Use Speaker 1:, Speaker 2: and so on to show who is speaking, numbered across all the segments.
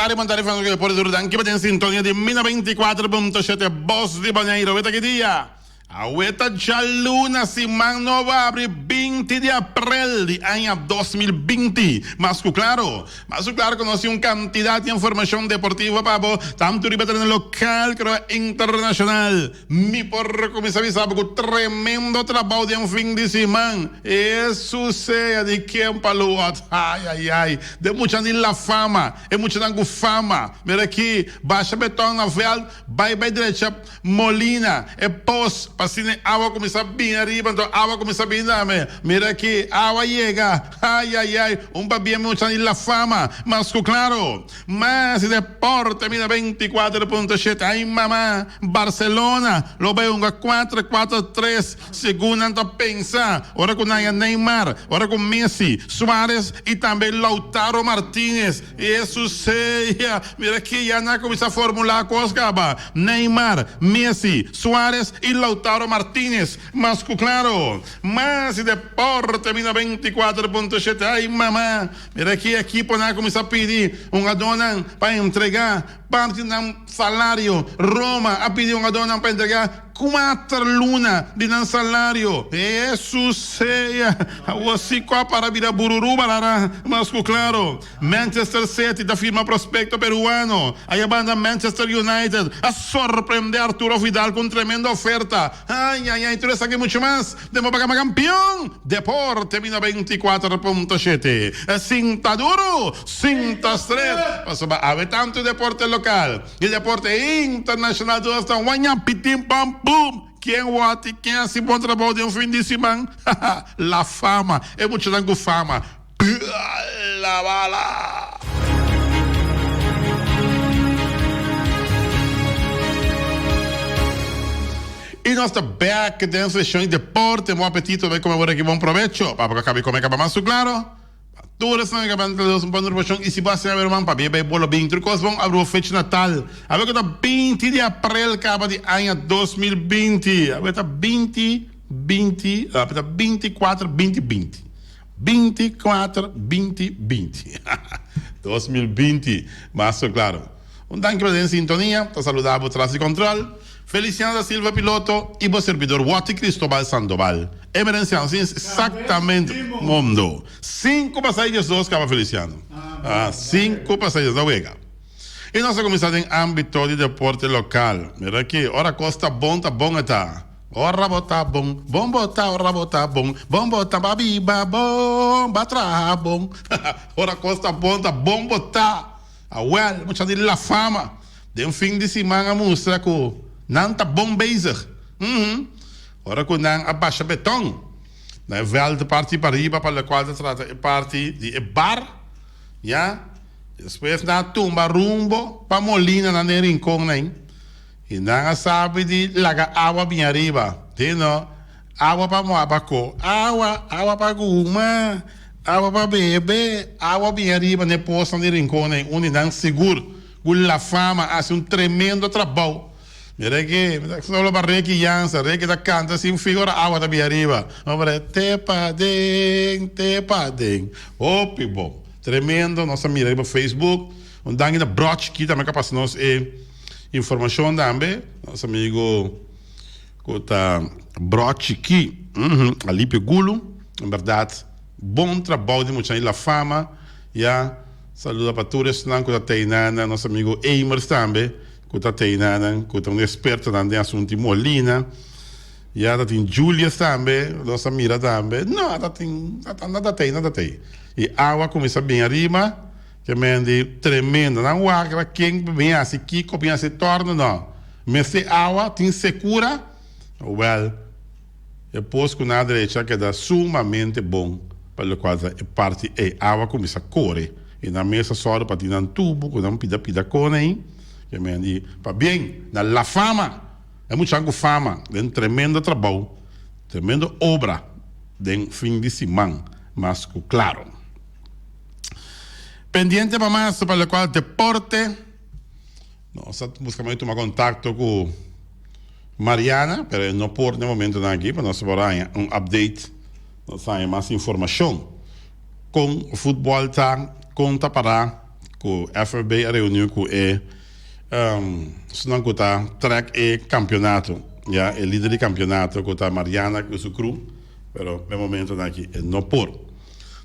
Speaker 1: tardi, bon tardi Francisco Deporte Duro danki pa den sintonia di Mina 24.7 Bos di Boneiru. Aweta ki dia? Aweta djaluna siman nobo a abri 20 di aprel di aña 2020. Mas ku klaro, mas ku klaro ku nos tin un kantidat di informashon deportivo pa bo, tantu riba tereno lokal komo internashonal. Mi por cuminsa bisa bo cu tremendo trabao den fin di siman. Hesus sea di ken pa luot. Ay ay ay. Den muchanan di la fama. E muchanan cu fama. Mira aki, basha beton na veld, bay bay drecha molina, e pos, pa asina e awa cuminsa bini ariba, anto awa cuminsa bini dame. Mira aki, awa yega. Ay ay ay. Un pabia muchanan di la fama. Mas cu claro. Mas deporte mira 24.7 ay mama Barcelona lo bay hunga cuatro cuatro tres segun nan ta pensa ora cu nan haya Neymar ora cu Messi Suarez y tambe Lautaro Martinez eso sea mira aki ya nan a cuminsa formula cos caba Neymar Messi Suarez y Lautaro Martinez mas cu claro mas deporte mira 24.7 ay mama. Mira ki ekiponan a kuminsá pidi hungadónan pa entregá parti di nan salario. Roma a pidi hungadónan pa entregá kuater luna di nan salario. Hesus sea! Awor si ku a para bira bururu balará mas ku klaro. Manchester City ta firma prospekto peruano. Aya banda Manchester United a sorprendé Arturo Vidal ku un tremendo oferta. Ay ay ay tur esaki muchu mas den bo programa Kampion Deporte mi 94.7. Sinta duru, sinta stret, pasobra awe tantu deporte lokal i deporte internashonal tur esta waña pitin pam pum. Ken wòrdi, ken hasi bon trabou den un fin di siman? Haha, la fama, e muchanan ku fama. La bala! Y nos ta back den sesión di deporte. Bon apetito, bay come awor aki. Bon provecho. Papa cu a caba di come caba mas su claro. Pa tur esnan cu a banta dos un bon informacion. Y si bo a haci awe ruman, pabia bay bolo bin tur cos bon. Abri bo fecha natal. Awe cu ta 20 di april caba di aña 2020. Awe ta 20, 20, awe ta 24, 20, 20. 24, 20, 20. 2020. Mas cu claro. Un danki pa den sintonia. Ta saluda bo tras di control. Feliciano da Silva piloto y bo servidor Watty Cristobal Sandoval. Emerenciano, si exactamente mundo. Cinco pasa y diesdos caba Feliciano. Ah, cinco pasa y diesdos wega. Y nos a cuminsa den ambito di deporte local. Mira aki, ora cos ta bon, ta bon e ta. Ora bo ta bon, bon bo ta, ora bo ta bon, bon bo ta, ba biba bon, ba traha bon. Ora cos ta bon, ta bon bo ta. Awel, mucha di La Fama den fin di siman a mustra cu nan ta bon bezig. Uhum. Ora cu nan a basha beton na e veld parti pariba pa locual ta trata e parti di e bar, ya. Despues nan a tumba rumbo pa molina nan den Rincon nan y nan a sabi di laga awa bin ariba. Di no, awa pa moha bako, awa, awa pa guma, awa pa bebe, awa bin ariba n'e posnan di Rincon nan unda nan sigur ku La Fama a hasi un tremendo trabou. Mira aki, mi ta solo pa Ricky Jansen, Ricky ta kanta sin fin ora awa ta bin ariba. Hombre, te paden, te paden. Hopi bon. Tremendo, nos a mira riba Facebook. Un danki na Brochki tambe ku a pasa nos e informashon tambe. Nos amigo ku ta Brochiki, Alipio Gulu. En bèrdat, bon trabou di muchanan di La Fama. Ya, saluda pa tur esnan ku ta teinan, nos amigo Emers tambe ku ta teinan, ku ta un ekspertonan den asuntu di molina. Ya ta tin Julius tambe, nos a mira tambe. No, ta tin, nan ta tei, nan ta tei. I awa kuminsá bin ariba. Ke men di tremendo. Nan wak riba ken bin hasi kiko, bin hasi torno, no. Mester awa, tin sekura, wel, e pos ku nan a drecha keda sumamente bon pa lokual ta e parti ei. Awa kuminsá kore i nan mes a sòru pa tin nan tubu ku nan pida pida kon ei. Ke men di pabien na La Fama, e muchanan ku fama den tremendo trabou, tremendo obra den fin di siman mas ku klaro. Pendiente pa mas pa locual deporte. Nos a busca manera di tuma contacto cu Mariana, pero e no por den momentonan aki pa nos por haña un update, nos haña mas informacion con futbol ta, con ta para. ku FFB a reuni ku e esnan ku ta trek e kampionato, ya, e lider di kampionato ku ta Mariana ku su crew, pero e momentonan aki e no por.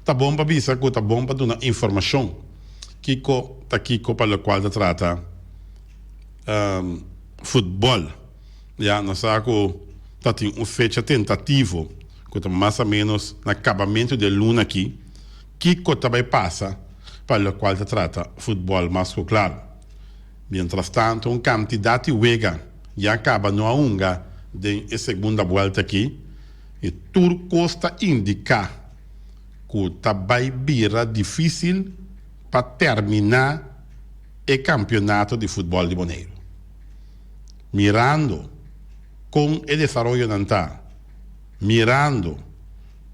Speaker 1: Ta bon pa bisa ku ta bon pa duna informashon kiko ta kiko pa lokual ta trata futbòl. Ya nos sa ku ta tin un fecha tentativo ku ta mas o ménos na kabamentu di e luna aki. Kiko ta bai pasa pa lokual ta trata futbòl mas ku klaru. Mientrastanto un kantidat di wega ya kaba no a hunga den e segunda buelta aki i tur kos ta indiká ku ta bai bira difísil pa terminá e kampionato di futbòl di Boneiru. Mirando kon e desaroyonan ta, mirando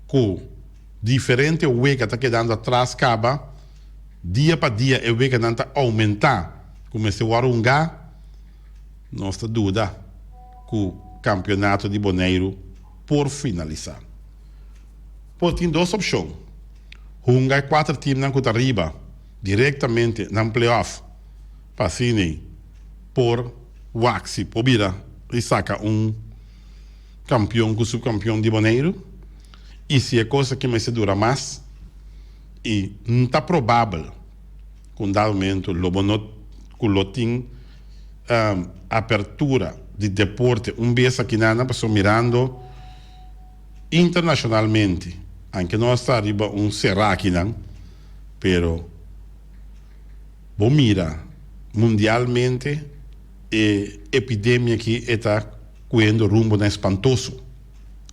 Speaker 1: ku Diferente wega ta kedando atras kaba, dia pa dia e weganan ta oumentá ku mester wòrdu hungá. Nos ta duda ku kampionato di Boneiru por finalisá. Por tin dos opshon, hunga e kuater timnan ku ta riba direktamente nan play-off pa asina por wak si por bira i saka un kampion ku supkampion di Boneiru. I si e kos aki mester dura mas, i n ta probabel ku un dado momento lo bo no ku lo tin apertura di deporte un bes aki nan pasobra mirando internashonalmente anke nos ta riba un será akinan pero bo mira mundialmente e epidemia aki e ta kuendo rumbo na espantoso.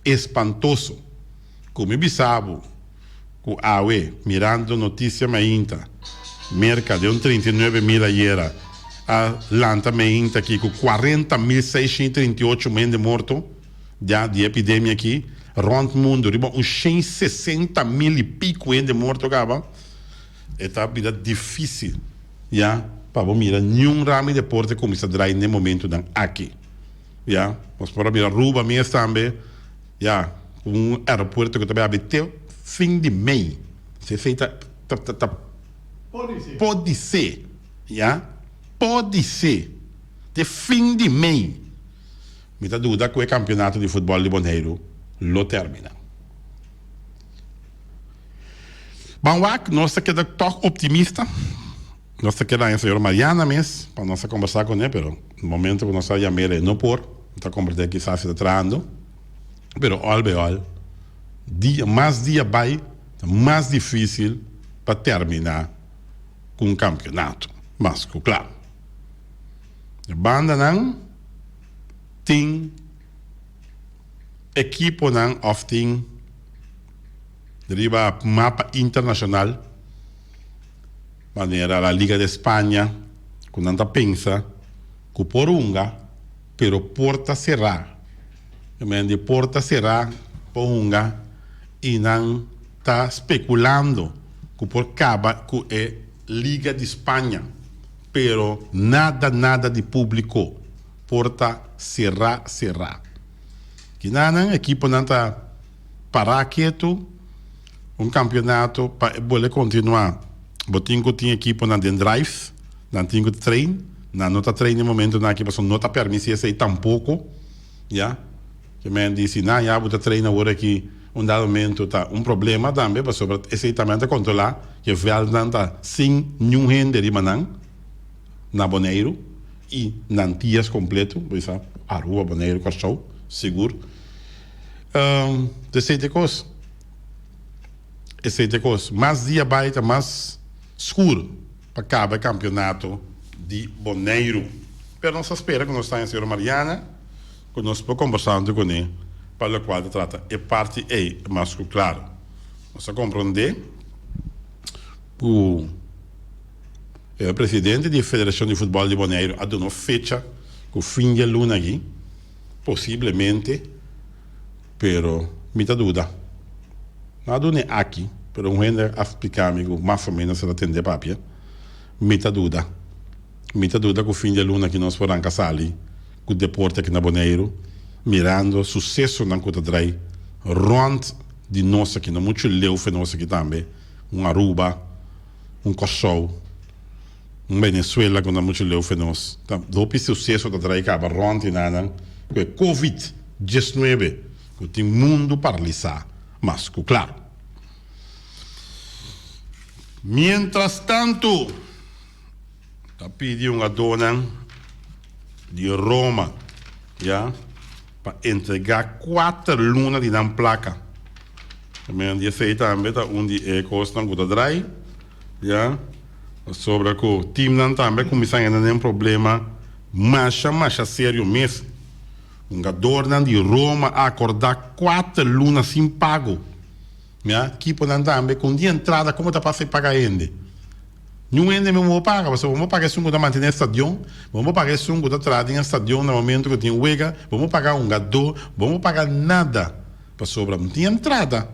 Speaker 1: Espantoso! Ku mi bisa bo ku awe, mirando notisia mainta, Merka den un 39.000 ayera a lanta mainta aki ku 40.638 hende morto ya di e epidemia aki rònt mundu riba un 160.000 i piku hende morto kaba. E ta bira difísil ya pa bo mira niun rami deporte kuminsá drai n'e momentunan aki. Ya, nos por a mira Aruba mes tambe, ya, ku un aeropuerto ku ta bai habri te fin di mei. Si esei ta, ta, ta, ta podisé, ya, podisé te fin di mei. Mi ta duda ku e kampionato di futbòl di Boneiru lo terminá. Ban wak, nos ta keda tòg optimista. Nos ta keda haña señora Mariana mes pa nos a kombersá kuné, pero momento ku nos a yam'el e no por, mi ta komprendé kisas e ta trahando, pero òl bei òl dia mas dia bai ta mas difísil pa terminá ku un kampionato, mas ku kla. E bandanan tin ekiponan òf tin riba mapa internashonal. Manera La Liga de Spaña ku nan ta pensa ku por hunga pero porta será. E men di porta será por hunga i nan ta spekulando ku por kaba ku e Liga di Spaña pero nada nada di publiko porta será será. Kinanan ekiponan ta. Pará ketu un kampionato pa e bole kontinuá. Bo tin ku tin ekiponan den drive, nan tin ku train, nan no ta train e momentonan aki pasobra no ta permisí esei tampoko, ya. Ke men di si nan ya bo ta train awor aki un dado momento ta un problema tambe pasobra esei tambe nan ta kontrolá ke vèldnan ta sin niun hende riba nan na Boneiru i na Antias kompleto, bo bisa Aruba, Boneiru, Kòrsou sigur. Esei ta e kos. Esei ta e kos. Mas dia bai ta mas skur pa kaba e kampionato di Boneiru. Pero nos ta spera ku nos ta haña señora Mariana ku nos por kombersá huntu kuné pa lokual ta trata e parti ei mas ku klaro. Nos a komprondé ku e presidente di e Federashon di Futbòl di Boneiru a duna un fecha ku fin di e luna aki. Posiblemente, pero mi ta duda. No a dun'e aki, pero un hende a splica mi cu mas o menos el a tende papia. Mi ta duda. Mi ta duda cu fin di e luna aki nos por ranca sali cu deporte aki na Boneiru, mirando sucesonan cu ta drai rond di nos aki, no mucho leu fe nos aki tambe, un Aruba, un Corsou. Un Venezuela ku na muchu leu fe nos. Ta hopi suseso ta trae kaba rònt i nanan ku e covid 19 ku tin mundu paralisá mas ku klaro. Mientras tantu ta pidi hungadónan di Roma ya pa entregá kuater luna di nan plaka. Tambe di esei tambe ta un di e kosnan ku ta drai ya pasobra ku timnan tambe a kuminsá henda den problema masha masha serio mes. Hungadornan di Roma a akordá kuater luna sin pago. Ya, ekiponan tambe ku un di entrada komo ta pasa e paga hende? Niun hende mi bo paga pasobra bo paga esun ku ta mantene e stadion, bo no paga esun ku ta traha den e stadion na momento ku tin wega, bo no paga hungadó, bo no paga nada pasobra no tin entrada.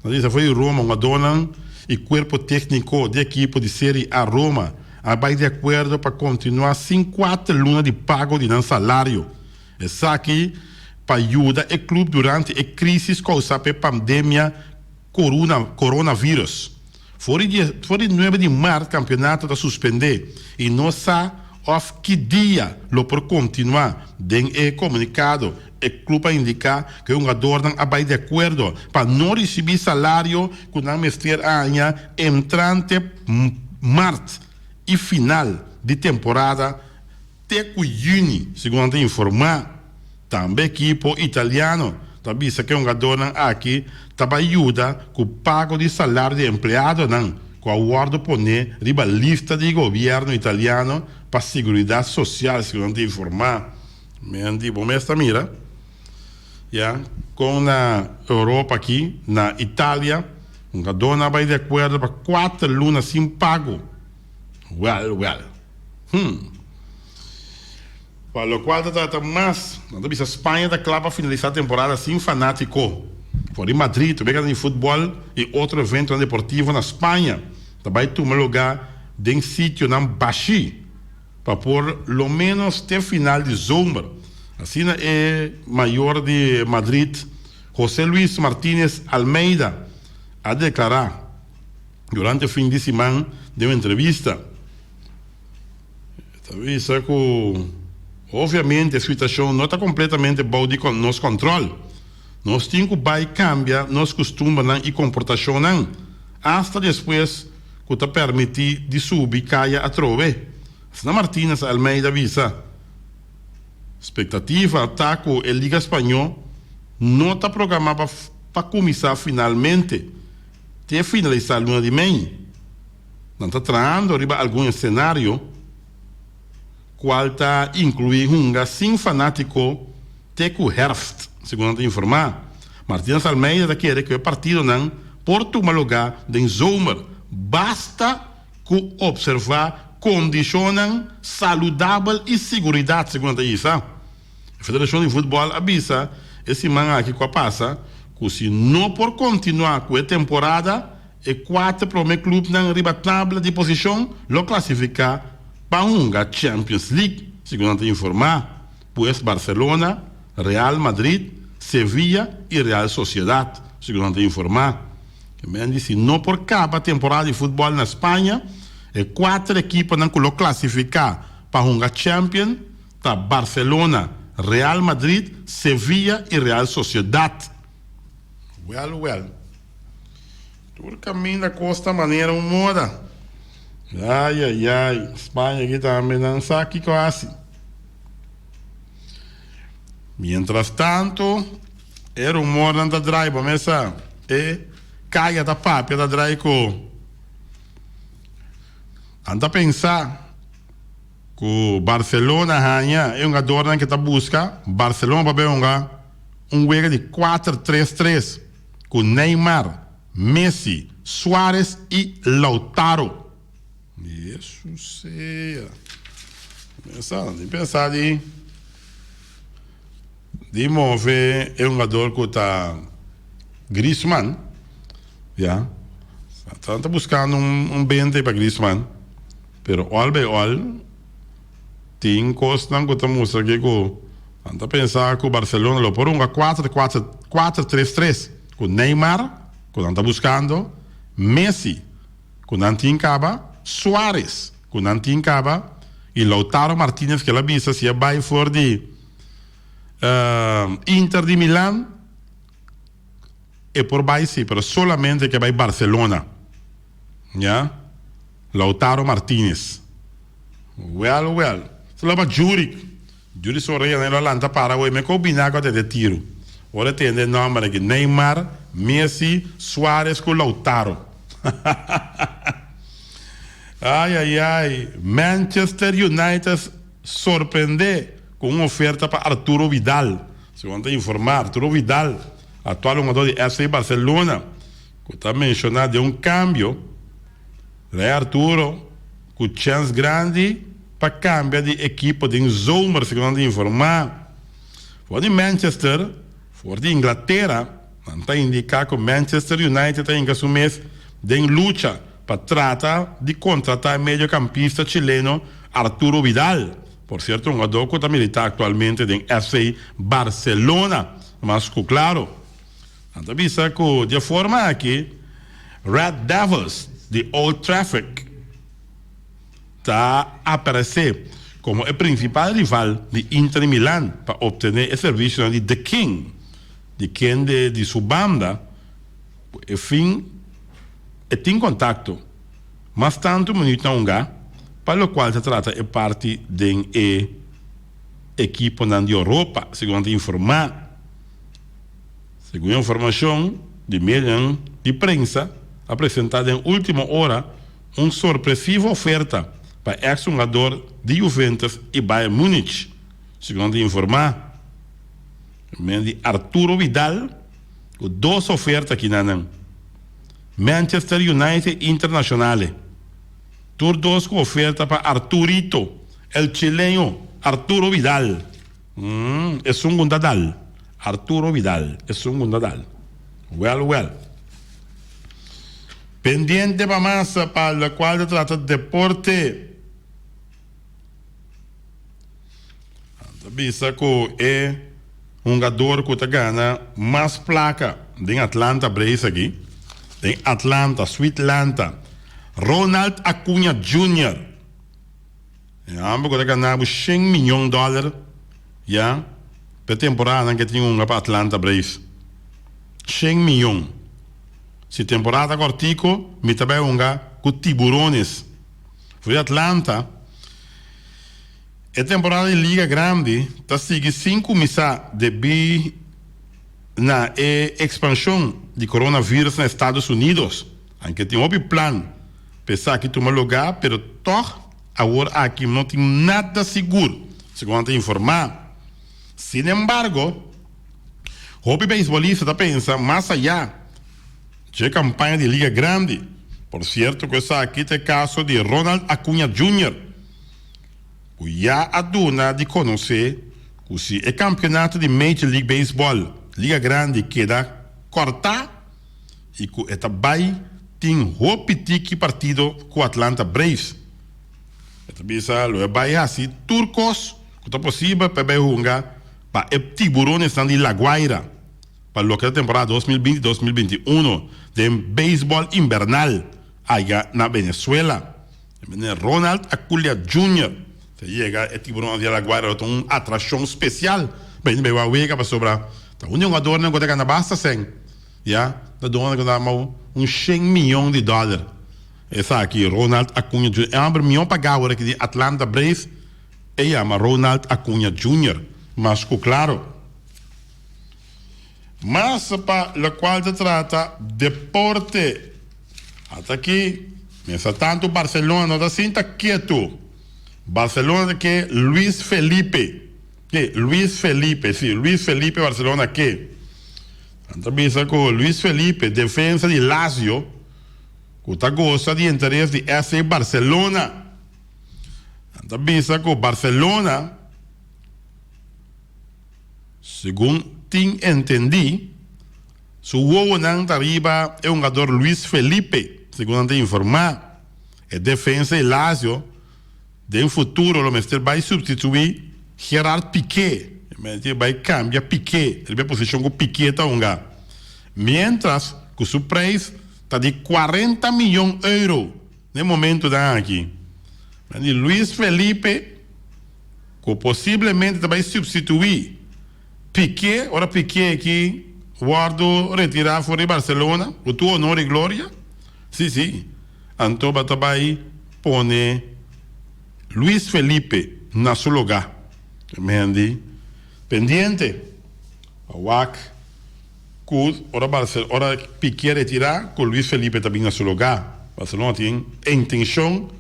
Speaker 1: Nan ta bisa for di Roma hungadónan i kuerpo tékniko di ekipo di Serie A Roma a bai di akuerdo pa kontinuá sin kuater luna di pago di nan salario. Esaki pa yuda e club durante e crisis causa p'e pandemia coronavirus. For di for di nuebe di mart campeonato ta suspende y no sa of ki dia lo por continua. Den e comunicado e club a indica cu e hungadornan a bay di acuerdo pa no ricibi salario cu nan mester a haña entrante mart y final di temporada Te ku yüni, segun nan ta informá. Tambe ekipo italiano ta bisa ku e hungadónan aki ta bai yuda ku pago di salario di empleadonan ku a wòrdu poné riba lista di gobièrnu italiano pa siguridat sosial, segun nan ta informá. Men di bo mes ta mira ya kon na Europa aki, na Italia, hungadónan a bai di akuerdo pa kuater luna sin pago. Wèl, wèl. Hum. Pa locual ta trata mas, nan ta bisa Spaña ta cla pa finalisa temporada sin fanatico. For di Madrid, weganan di futbol y otro eventonan deportivo na Spaña ta bay tuma lugar den sitionan bashi pa por lo menos te final di zomer. Asina e mayor di Madrid, Jose Luis Martinez Almeida, a declara durante fin di siman den un entrevista. Ta bisa ku obviamente e situashon no ta kompletamente bou di nos kòntròl. Nos tin ku bai kambia nos kustumbernan i komportashonnan asta despues ku ta permití di subi kaya atrobe, asina Martínez Almeida a bisa. Spektativa ta ku e Liga Spañó no ta programá pa kuminsá finalmente te finalisá luna di mei. Nan ta trahando riba algun escenario cual ta inclui hunga sin fanatico te cu herfst, segun nan ta informa. Martinez Almeida ta kere cu e partidonan por tuma lugar den zomer, basta cu observa condicionnan saludabel y siguridad, segun nan ta bisa. E Federacion di Futbol a bisa e siman aki cu a pasa cu si no por continua cu e temporada, E kuater promé klupnan riba tabla di posishon lo klasifiká pa hunga Champions League, segun nan ta informá. Pues Barcelona, Real Madrid, Sevilla i Real Sociedad, segun nan ta informá. Ke men di si no por kaba temporada di futbòl na Spaña, e kuater ekiponan ku lo klasifiká pa hunga Champion ta Barcelona, Real Madrid, Sevilla i Real Sociedad. Wèl wèl. Tur caminda cos ta manera un moda. Ay ay ay, Spaña aki tambe nan sa kico haci. Mientras tanto e rumornan ta draai bo mes sa e caya ta papia ta draai cu nan ta pensa cu Barcelona haña e hungadornan ke ta busca Barcelona pa bay hunga un wega di cuater tres tres. Ku Neymar, Messi, Suarez i Lautaro. Yesus sea. Pensa, no tin pensa di di move e hungador ku ta Griezmann. Ya. Nan ta buskando un un bente pa Griezmann. Pero all by all tin kosnan ku ta mustra ke ku Nan ta pensa ku Barcelona lo por hunga kuater kuater kuater tres tres ku Neymar ku nan ta buskando, Messi ku nan tin kaba, Suarez ku. ku nan tin kaba i Lautaro Martinez ku el a bisa si a bai for di Inter di Milan e por bai si pero solamente ke bai Barcelona ya Lautaro Martinez well well esaki lo pa Juric Juric Soria nan lo a lanta para awe me ko bina ku a tende tiro ora e tende e nomber aki Neymar Messi Suarez ku Lautaro ay ay ay Manchester United sorprende ku un oferta pa Arturo Vidal segun ta informa Arturo Vidal Actual hungador di FC Barcelona cu ta menciona den un cambio, Rey Arturo cu chens grandi pa cambia di ekipo den zomer, segun nan ta informa. For di Manchester, for di Inglatera, nan ta indica cu Manchester United ta hinca su mes den lucha pa trata di contrata e mediocampista chileno Arturo Vidal. Por cierto hungador cu ta milita actualmente den FC Barcelona. Mas cu claro, nan ta bisa cu di e forma aki Red Devils di Old Trafford ta aparece como e principal rival di Inter Milan pa obtene e servicionan di The King, di kende di su banda cu e fin e tin contacto mas tanto minuutnan hunga pa locual ta trata e parti den e ekiponan di Europa, segun nan ta informá. Segun e informashon di medionan di prensa a presentá den último ora un sorpresivo oferta pa eks hungador di Juventus i Bayern Munich, segun nan ta informá. Men di Arturo Vidal ku dos oferta kinanan, Manchester United i Internazionale. Tur dos ku oferta pa Arturito, el chileño Arturo Vidal. Esun ku ta dal. Arturo Vidal, esun ku ta dal. Wèl, wèl. Pendiente pa mas pa lokual ta trata deporte. Ta bisa ku e hungador ku ta gana mas plaka den Atlanta Braves aki, den Atlanta, Sweetlanta, Ronald Acuña Junior. E homber ku ta gana bo shen miyon dòler ya pa e temporadanan ke tin hunga pa Atlanta Braves. Shen miyon. Si temporada ta kòrtiku, mi ta bai hunga ku Tiburones. For di Atlanta, e temporada di Liga Grandi ta sigui sin kuminsá debí na e ekspanshon di coronavirus na Estados Unidos. Anke tin hopi plan pa esaki tuma lugá, pero tòg awor aki no tin nada sigur, segun nan ta informá. Sinembargo, hopi beisbolista ta pensa mas ayá. Dje campaña di Liga Grandi. Por cierto cu esaki ta e caso di Ronald Acuña Junior, cu ya a duna di conoce cu si e campeonato di Major League Baseball, Liga Grandi, keda corta y cu e ta bay tin hopi tiki partido cu Atlanta Braves. E ta bisa lo e bay haci tur cos cu ta posibel pa e bay hunga pa e Tiburonesnan di La Guaira. Pa loke ta temporada 2020, 2021 den beisbòl invernal aya na Venezuela. E meneer Ronald Acuña Junior ta yega e Tiburones di Araguaira lo ta un atraccion special pa hende bay wak wega pasobra ta un di hungadornan cu ta gana basta cen ya ta duna cu ta un shen miyon di dollar. Esaki Ronald Acuña Junior e homber miyon paga awor aki di Atlanta Braves e yama Ronald Acuña Junior mas cu claro. Mas pa locual ta trata deporte. Ata aki, mester tanto Barcelona no ta sinta ketu. Barcelona ta ke Luis Felipe. Ke Luis Felipe, si, Luis Felipe Barcelona ke. Nan ta bisa cu Luis Felipe, defensa di Lazio, cu ta goza di interes di FC Barcelona. Nan ta bisa cu Barcelona. Segun tin entendí, su wowonan ta riba e hungador Luis Felipe, segun nan ta informá. E defensa di Lazio den futuro lo mester bai substituí Gerard Piqué, e bai kambia Piqué riba e posishon ku Piqué ta hunga, miéntras ku su preis ta di cuarenta miyon euro. Na e momentonan aki. Di Luis Felipe ku posiblemente ta bai supstituí Piqué ora Piqué aki wòrdu retirá for di Barcelona ku tur honor i gloria. Sí, sí. Anto bo ta bai pone Luis Felipe na su lugá. Mendi pendiente pa wak ku ora Barce ora Piqué retirá ku Luis Felipe ta bin na su lugá. Barcelona tin intenshon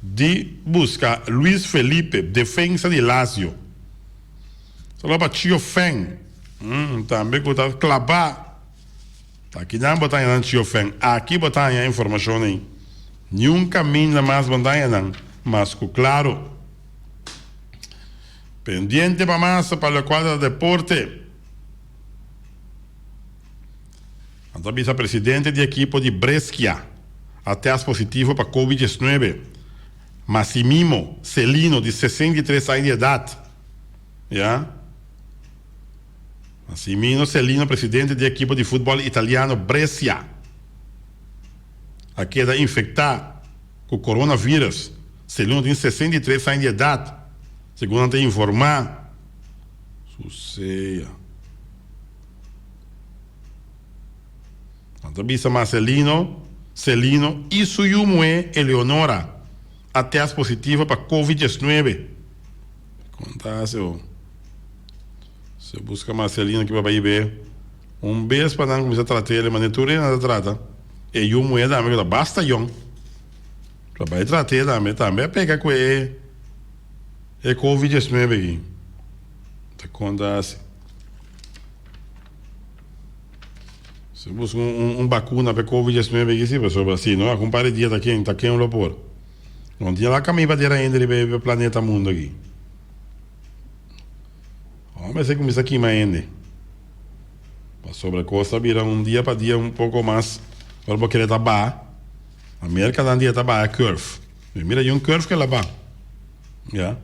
Speaker 1: di buska Luis Felipe, defensa di Lazio. Solo pa Chio Feng, tambe ku ta klabá. Ta kinan bo ta haña nan Chio Feng? Aki bo ta haña informashon ei. Niun kaminda mas bo ta haña nan, mas ku klaro. Pendiente pa mas pa lokual ta deporte. Nan ta bisa presidente di ekipo di Brescia a test positivo pa Covid 19. Massimimo Celino di 63 aña di edat. Ya. Massimino Celino presidente di ekipo di futbol italiano Brescia a keda infecta ku coronavirus. Celino tin 63 aña di edat, segun nan ta informa. Susea. Nan ta bisa Marcelino, Celino y su yu muhé Eleonora a test positivo pa covid 19. Kon ta hasi ho? Si buska Marcelino ki pa bai be un bes pa nan kuminsá trat'é manera tur hende ta trata e yu muhé tambe ku ta basta yòn pa bai trat'é tambe tambe a peka ku e e covid 19 aki. Ta kon ta hasi? Si busca un vacuna pa e covid 19 aki si pasobra si no algun par di dia ta ken ta ken lo por. No tin la cami pa dera hende riba e planeta mundo aki. Awor mester cuminsa kima hende. Pasobra cos ta bira un dia pa dia un poco mas ora bo kere ta baha. America nan dia ta baha curve. Mi mira y un curve ke la baha. Ya.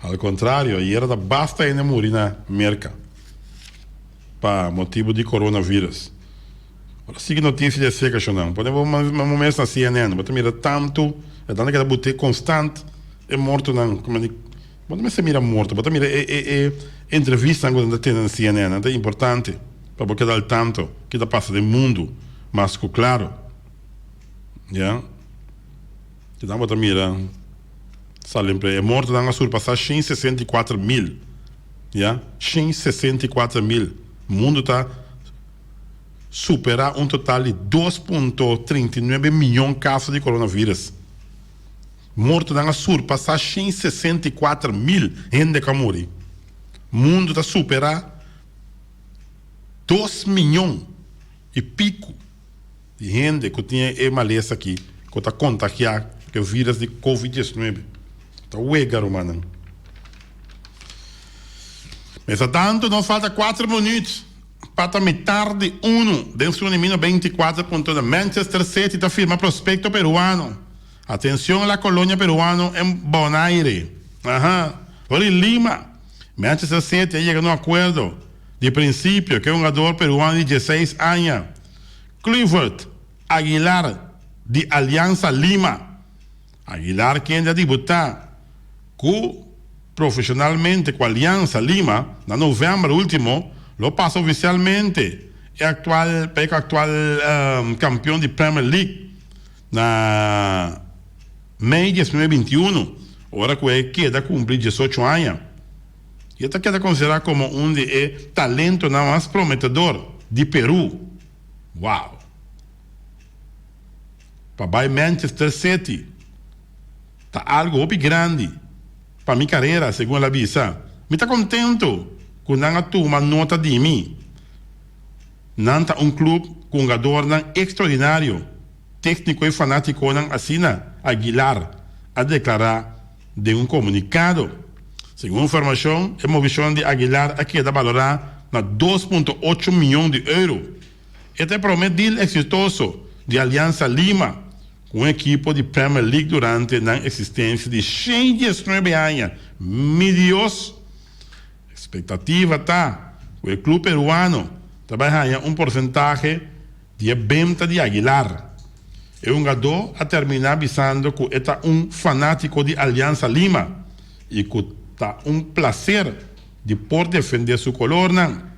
Speaker 1: Al contrario, ayera ta basta hende muri na Merca pa motibu di coronavirus. Ora sigui noticia di e secacionnan, pone bo mes na CNN, bo ta mira tantu, e tanta keda bute constant e mortonan, como di, bo no mester mira morto, bo ta mira e e e entrevistanan cu nan ta tene na CNN, nan ta importante pa bo keda al tanto ki ta pasa den mundu, mas cu claro, ya. Kinan bo ta mira sali e mortonan a surpasá 164 mil, ya, 164 mil. Mundu ta superá un total di 2.39 miyon kaso di coronavirus. Mortonan a surpasá 164 mil hende ku a muri. Mundu ta superá 2 miyon i piku. Di hende ku tin e malesa aki ku ta kontagiá ku e vírus di covid 19. Ta wega, rumannan. Mesa tantu nos falta kuater minüt pa ta mitar di unu den su nimino 24 punto na Manchester City ta firma prospecto peruano. Atencion la colonia peruano en Bonaire. Aha. For di Lima, Manchester City a yega na un akuerdo di prinsipio ku e hungador peruano di 16 aña. Kluivert Aguilar di Alianza Lima. Aguilar kende a debutá ku profeshonalmente ku Alianza Lima na novèmber último lo pasa ofisialmente e aktual pa e aktual kampion di Premier League na mei 2021 ora ku e keda kumpli 18 aña. E ta keda konsiderá komo un di e talentonan mas prometedor di Perú. Wow! Pa bai Manchester City ta algu hopi grandi pa mi karera, segun el a bisa. Mi ta kontentu ku nan a tuma nota di mi. Nan ta un klub ku hungadornan ekstraordinario, tékniko i fanátikonan, asina Aguilar a deklará. Den un komunikado, segun informashon, e movishon di Aguilar a keda balorá na 2.8 mion di euro. E ta e promé deal eksitoso di Aliansa Lima ku un ekipo di Premier League durante nan eksistensia di 119 aña. Mi Dios! Ekspektativa ta ku e klup peruano ta bai haña un porsentahe di e benta di Aguilar. E hungadó a terminá bisando ku e ta un fanátiko di Alianza Lima i ku ta un plaser di por defendé su kolornan.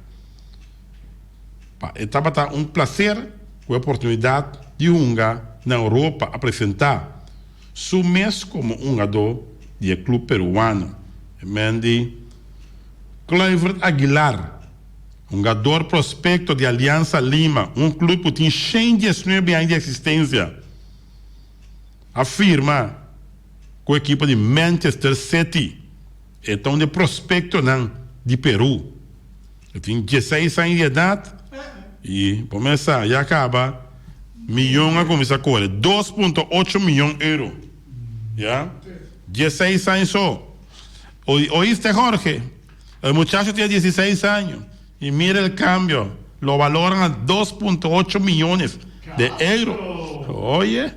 Speaker 1: Pa e tabata un plaser ku e oportunidat di hunga na Europa a presentá su mes komo un hungadó di e klup peruano. E men di Kluivert Aguilar, hungador prospekto di Alianza Lima, un klup ku tin 119 aña di eksistensia, a firma ku ekipo di Manchester City. E ta un di e prospektonan di Peru. E tin dieseis aña di edat i bo mes sa ya kaba miyon a kuminsá kore, 2.8 miyon euro. Ya, dieseis aña so. Oíste Jorge, el muchacho tiene 16 años y mira el cambio, lo valoran a 2.8 millones de euro. Oye,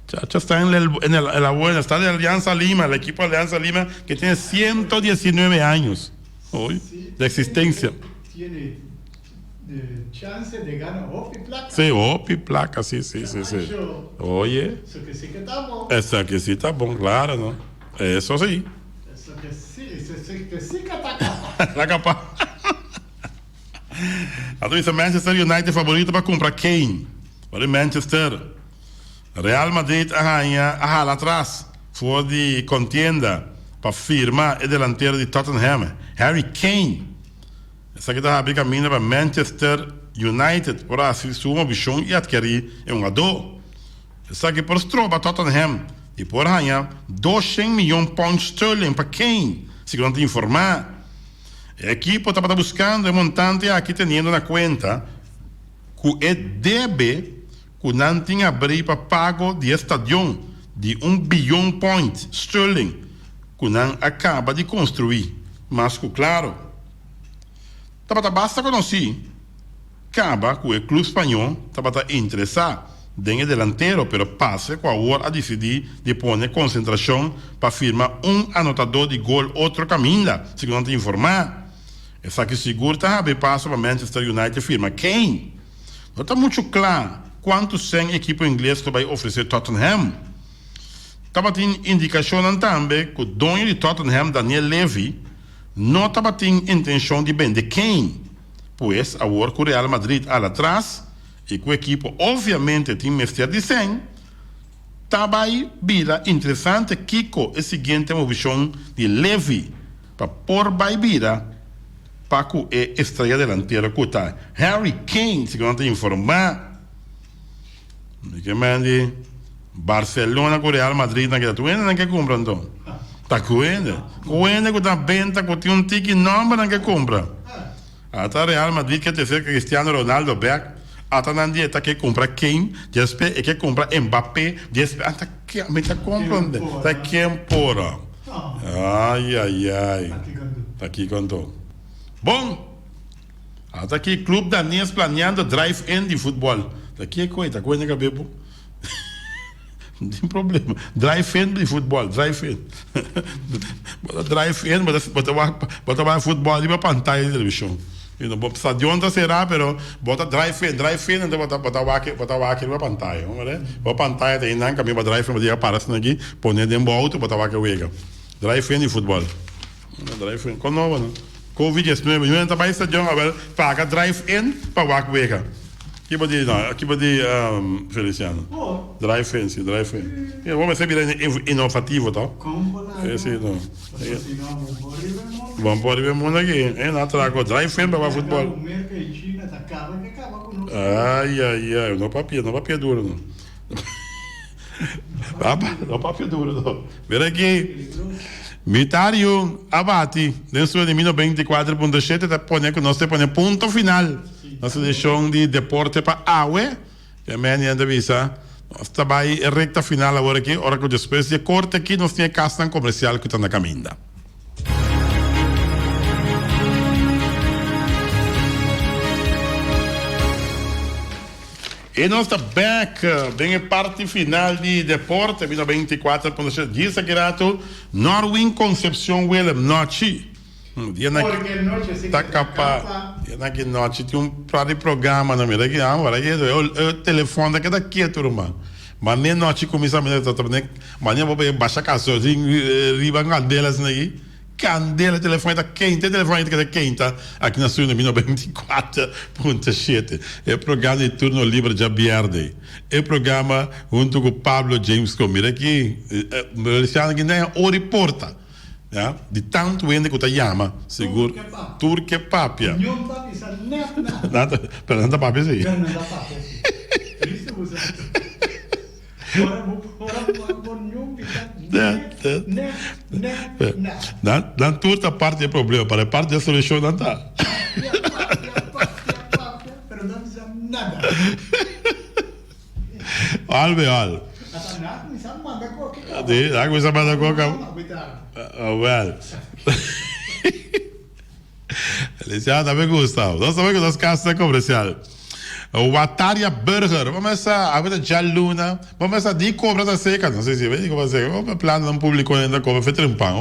Speaker 1: chacho está en, el, en, el, en la buena, está de Alianza Lima, el equipo de Alianza Lima que tiene 119 años hoy de existencia.
Speaker 2: Tiene eh, chance de ganar hopi placa.
Speaker 1: Sí, hopi placa, sí, sí, sí, sí. Oye.
Speaker 2: Eso que sí que está bon.
Speaker 1: Eso que sí está bon, claro, ¿no? Eso sí.
Speaker 2: Eso que sí, eso sí que sí que está capaz.
Speaker 1: Está capaz. Anto bisa Manchester United favorito pa cumpra Kane. Ora Manchester. Real Madrid a haña a hala atras for di contienda pa firma e delantero di Tottenham, Harry Kane. Esaki ta habri caminda pa Manchester United por haci su movicion y adkeri e hungador. Esaki por stroba Tottenham di por haña 200 miyon pound sterling pa Kane, segun nan ta informa. E ekipo tabata buskando e montante aki teniendo na kuenta ku e debe ku nan tin abrí pa pago di e stadion di un biyon point sterling ku nan a kaba di konstruí. Mas ku klaro, tabata basta konosí kaba ku e klub spañó tabata interesá den e delantero pero parse ku awor a disidí di pone konsentrashon pa firma un anotadó di gol otro kaminda, segun nan ta informá. Esaki sigur ta habri paso pa Manchester United firma Kane. No ta muchu kla kuantu sèn ekipo ingles lo bai ofresé Tottenham. Tabatin indikashonnan tambe ku doño di Tottenham Daniel Levy no tabatin intenshon di bende Kane. Pues awor ku Real Madrid ala tras i ku ekipo obviamente tin mester di sèn, ta bai bira interesante kiko e siguiente movishon di Levy pa por bai bira pa ku e estrella delantero ku ta Harry Kane, segun nan ta informá. Di ke men di Barcelona ku Real Madrid nan keda tur hende nan ke kumpra anto. Ta ku hende. Ku hende ku ta benta ku tin un tiki nòmber nan ke kumpra. Ata Real Madrid ke trese Cristiano Ronaldo bek, ata nan di e ta ke kumpra Kane, despe e ke kumpra Mbappé, despe ata ke mi ta komprende ta ken por a. Ay ay ay. Ta kiko anto. Bon! Ata aki club Danes planeando drive in di futbol. Ta kiko e ta koe na kabe bo? No tin problema. Drive in di futbol, drive in. Bo ta drive in, bo ta bo ta wak bo ta wak futbol riba pantaya di televishon. You know, bo stadion ta será pero bo ta drive in, drive in anto bo ta bo ta wak bo ta wak riba pantaya. Bo mira? Bo pantaya ta einan kaminda bo drive in bo ta yega para asina aki, pone den bo auto bo ta wak e wega. Drive in di futbol. Drive in, kon nobo no? Covid 19, yu ta bai stadion awel paga drive in pa wak wega. Ki bo di no, ki bo di Feliciano? Drive in, si, drive in. Mira, bo mester bira inovativo to. Si, no. Bon por riba e mundo aki. E na traco drive in pa wak futbol. Ay, ay, ay, no papia, no papia duro no. No papia duro no. Mira aki. Mitario a bati den su di 1924.7 ta pone ku nos ta pone punto final na su edishon di Deporte pa awe. E meni ta bisa nos ta bai e rekta final awor aki ora ku despues di e korte aki nos tin e kasnan komersial ku ta na kaminda. E nos ta bek den e parti final di Deporte Bida 24.7. Djis aki rato Norwin Concepcion Willem Nochi. Dia na ta capa. Dia na ki nochi tin un par di programa na mira ki amo para ki e telefon ta keda ketu ruman. Mane nochi kuminsá mi ta ta mane bo bay basha kasosin riba kandela asina aki. Kandela telefòn ta keinta e telefòn ta keda keinta aki na studio na 94.7. E programa di Turno Libre djabièrnè. E programa hunto ku Pablo James Ko. Mira aki Luciano aki nan ora i porta. Ya, di tantu hende ku ta yama, sigur tur ke papia.
Speaker 2: Ñon ta bisa nèt nada.
Speaker 1: Nan ta, pero nan ta papia si.
Speaker 2: Pero nan ta papia si. Tristu bo sa. Ora bo, ora bo wak bo ñon bisa nèt, nèt, nèt nada.
Speaker 1: Nan, nan tur ta parti di e problema, pero e parti di e solushon nan ta.
Speaker 2: Papia, papia, papia, papia, pero nan bisa nada.
Speaker 1: Al be al.
Speaker 2: Ata na kuminsá manda koki kaba.
Speaker 1: Sí, na kuminsá manda koki kaba. Wel. Feliciano, me gusta. Nos ta bai ku nos kasa komersial. Wataria Burger. Bo mester a ta djaluna. Bo mester di kobra ta seka. No sé si di kobra ta seka. Bo plan nan publiko nan ta kobra fe trempan.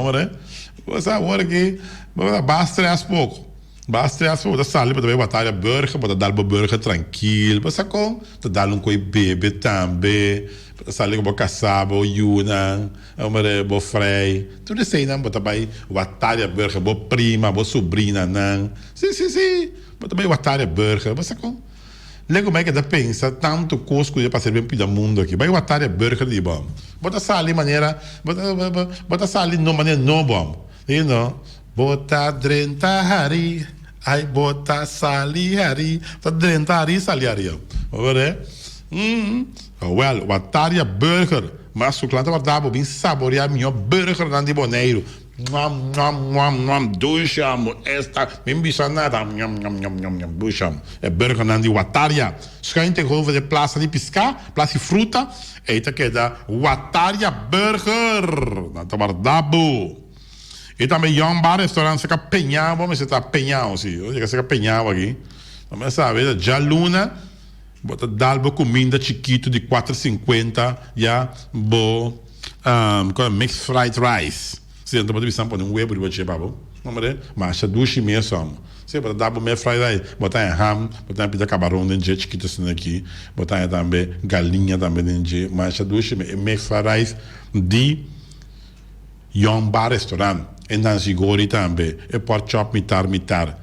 Speaker 1: Bo sa awor aki bo ta ba stress poko. Ba stress bo ta sali bo ta bai bataya burger bo ta dal bo burger trankil bo sa kon ta dal un koi bebe tambe bo ta sali ku bo kasa bo yunan hombre bo frei tur eseinan bo ta bai bataya burger bo prima bo subrinanan si si si bo ta bai bataya burger bo sa kon leko bai keda pensa tantu kos ku ya pasa riba e pida mundo aki bai bataya burger di bo bo ta sali manera bo ta bo ta sali no manera nobo you know. Bo ta drenta hari, ai bo ta sali hari, bo ta drenta hari sali hari. Bo worde? Mm. Wel, Wataria Burger, mas su klan ta warda bo bin saborea mihó burgernan di Boneiru. Mwam, mwam, mwam, mwam, dushi amo, esta, mi no bisa nada, mwam, mwam, mwam, mwam, mwam, dushi amo. E burgernan di Wataria, schuin tegenover de Plaza di Piská, Plaza di Fruta, ei ta keda Wataria Burger. Nan ta warda bo. I tambe Young Bar Restaurant seka Peñao, bo mester ta Peñao si, bo yega seka Peñao aki, bo mester sabi ta djaluna bo ta dal bo kuminda chikitu di kuater sinkuenta ya bo mixed fried rice, si anto bo ta bisa pone un webu riba dje pa bo, hombre masha dushi mes amo, si bo ta dal bo mixed fried rice bo ta haña ham, bo ta haña pida kabaron den dje chikitu asina aki, bo ta haña tambe galiña tambe den dje, masha dushi mes e mixed fried rice di. Young Bar Restaurant, e Nancy Gori tambe, e pork chop mitar mitar,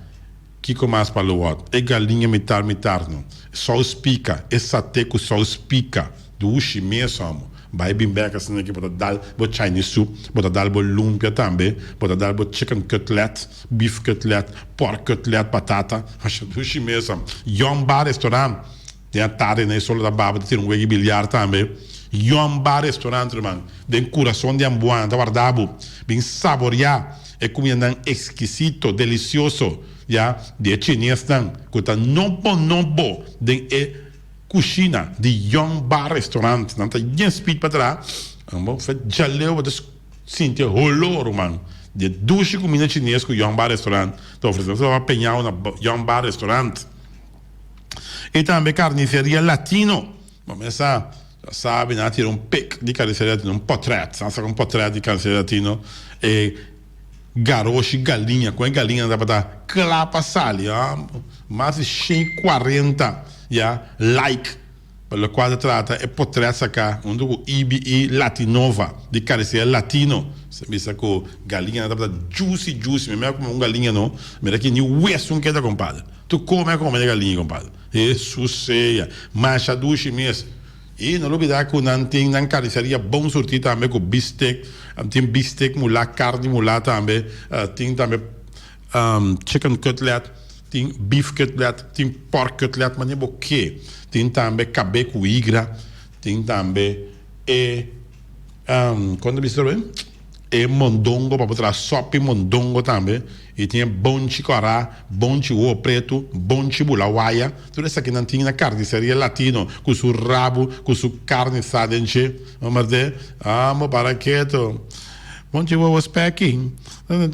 Speaker 1: kiko mas pa lo wòrd, e galiña mitar mitar no, e sous pika, e saté ku sous pika, dushi mes homo, bai bin bek asina ki bo ta dal bo Chinese soup, bo ta dal bo lumpia tambe, bo ta dal bo chicken cutlet, beef cutlet, pork cutlet, batata, masha dushi mes homo. Young Bar Restaurant. Den a tardi na e solo ta baba ta tira un wega di biliar tambe. Yon Bar Restaurant ruman den kurason di Ambuana ta warda bo bin saborea e kumindanan ekskisito, delisioso ya di e chinesnan ku ta nobo nobo den e kushina di Yon Bar Restaurant. Nan ta yen speed pa traha. Bo fe djaleu bo ta sinti e holor ruman di e dushi kuminda chines ku Yon Bar Restaurant ta ofrese. Nos ta peñao na Yon Bar Restaurant. I tambe Carniceria Latino. Bo mester sabi nan a tira un pic di Carniceria Latino, un potret. Nan a saka un potret di Carniceria Latino. E garoshi galiña, kon e galiñanan tabata kla pa sali. Mas di 140 ya like. Pa lokual ta trata e potret saká huntu ku IBI Latinova di Carniceria Latino. Sa bisa ku galiñanan tabata juicy juicy. Mi mester a kume un galiña no. Mira ki ni wesu un keda kompadre. Tu come a come de galiña compadre. Hesus sea. Masha dushi mes. Y no lubida cu nan tin nan carniceria bon surti tambe cu bistec. Tin bistec mula, carni mula tambe. Tin tambe chicken cutlet, tin beef cutlet, tin pork cutlet, mane bo ke. Tin tambe cabe cu higra. Tin tambe e, con ta bisa atrobe? E mondongo pa bo traha sopi mondongo tambe y tin e bonchi kora, bonchi wowo pretu, bonchi bula waya, tur esakinan tin na carniceria latino cu su rabu cu su carne sa den dje. Mardé, amo para keto. Bonchi wowo speki, bin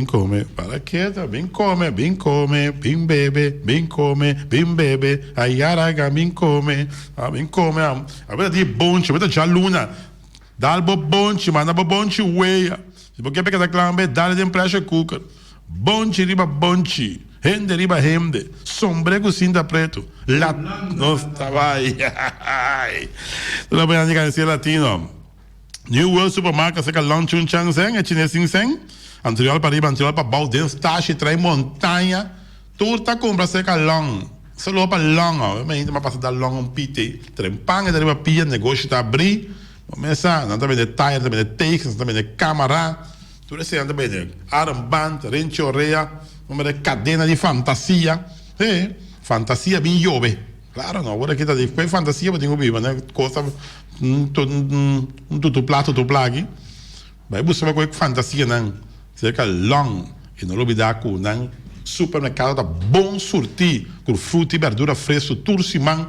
Speaker 1: come, para keto, bin come, bin come, bin bebe, bin come, bin bebe, ayaraga bin come, bin come, amo. Abo ta di bonchi, abo ta djaluna. Dal bo bonchi, manda bo bonchi wea. Si bo ke peka ta klambe, dal den pressure cooker. Bonchi riba bonchi. Hende riba hende, sombré ku sinta pretu, la nos ta bai. Lo bai andi Carniceria Latino. New World Supermarket serka Long Chun Chang Seng, e chines sin seng. Antriol pa riba, antriol pa bou, den stashi, trai montaña. Tur ta kumpra serka Long. Solo pa Long, oh. Mi hende pasa da Long un piti. Tren pan e ta riba pia, negoshi ta abri. Bo mesa, nan ta bende tire, nan ta bende tekens, nan ta bende kamara. Tur esei nan ta bende armband, renchi orea, nan bende kadena di fantasia. He, fantasia bin yobe. Klaro no, awor aki ta di kue fantasia bo tin ku biba, ne kos ta un tutupla tutupla aki. Bai buska pa kue fantasianan serka Long i no lubida ku nan supermerkado ta bon surtí ku fruta i berdura fresku tur siman.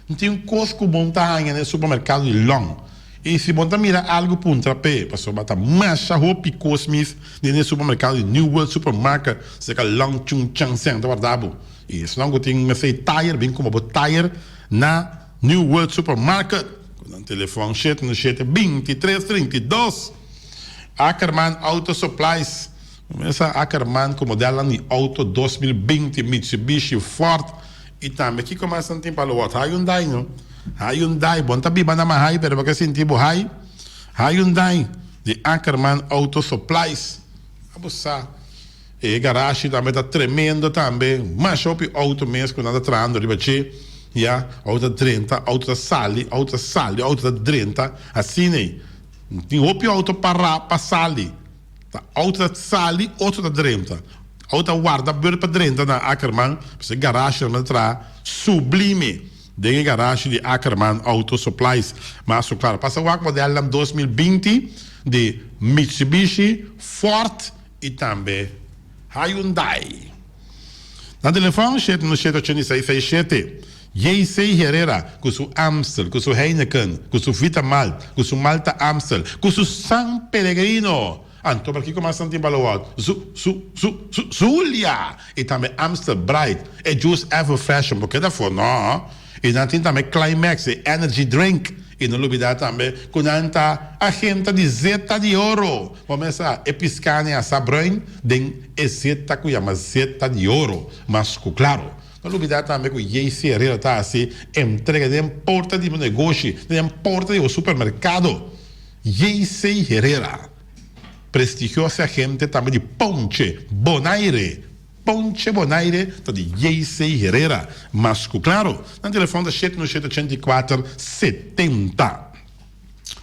Speaker 1: No tin kos ku bon ta haña na e supermerkado di Long. I si bon ta mira algu puntra p'e, pasobra ta masha hopi kos mis den e supermerkado di New World Supermarket serka Long Chung Chang Seng ta warda bo. I esnan ku tin mester e tayer bin kumpra bo tayer na New World Supermarket ku nan telefòn 717 23 32. Ackerman Auto Supplies. Mesa Ackerman ku modelnan di auto 2020 Mitsubishi, Ford i tambe kiko mas nan tin pa lo wòt Hyundai no. Hyundai bon ta biba na Mahay pero bo ke sinti bo hay Hyundai di Ackerman Auto Supplies. Abo sa. E garashi tambe ta tremendo tambe, masha hopi auto mes ku nan ta trahando riba dje, ya, auto ta drenta, auto ta sali, auto ta sali, auto ta drenta, asina ei. Tin hopi auto pará pa sali, ta auto ta sali, otro ta drenta, auto ta warda beurt pa drenta na Ackerman, pasobra e garashi nan ta traha sublime den e garashi di Ackerman Auto Supplies. Mas ku klaro, pasa wak modelnan 2020 di Mitsubishi, Ford, i tambe Hyundai. Na telefòn 717 86 67, JC Herrera ku su Amstel, ku su Heineken, ku su Vita Malt, ku su Malta Amstel, ku su San Pellegrino. Anto pa kiko mas nan tin pa lo wòrdu? Zu, zu, zu, zu, Zulia! I tambe Amstel Bright, e juice ever fresh, bo keda afó no. I nan tin tambe Climax, e energy drink. I no lubidá tambe ku nan ta agenta di zeta di oro. Bo mes sa, e piskani a sa bruin den e zeta ku yama zeta di oro. Mas ku klaro, no lubidá tambe ku JC Herrera ta hasi entrega den porta di bo negoshi, den porta di bo supermerkado. JC Herrera, prestigioso agente tambe di Ponche, Bonaire. Ponche Bonaire ta di JC Herrera. Mas ku klaro, nan telefòn ta shete no shete 84 70.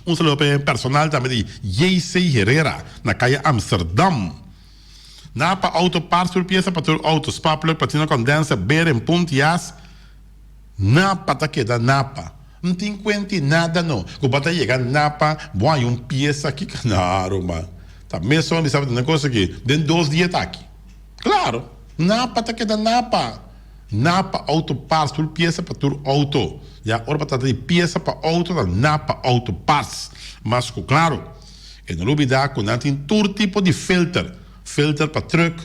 Speaker 1: Un saludo pa e personal tambe di JC Herrera na kaya Amsterdam. Napa Auto Parts tur piesa pa tur auto, spark plug, platino condenser, beren, punt, jas. Napa ta keda Napa. N tin kuenti nada no. Ku bo ta yega Napa, bo haña un piesa aki. No, ruman. Ta mesun a bisa bo tene kos aki. Den dos dia ta aki. Claro, Napa ta keda Napa. Napa Auto Parts, tur piesa pa tur auto. Ya, ora pa trata di piesa pa auto ta Napa Auto Parts. Mas cu claro, e no lubida cu nan tin tur tipo di filter. Filter pa truck,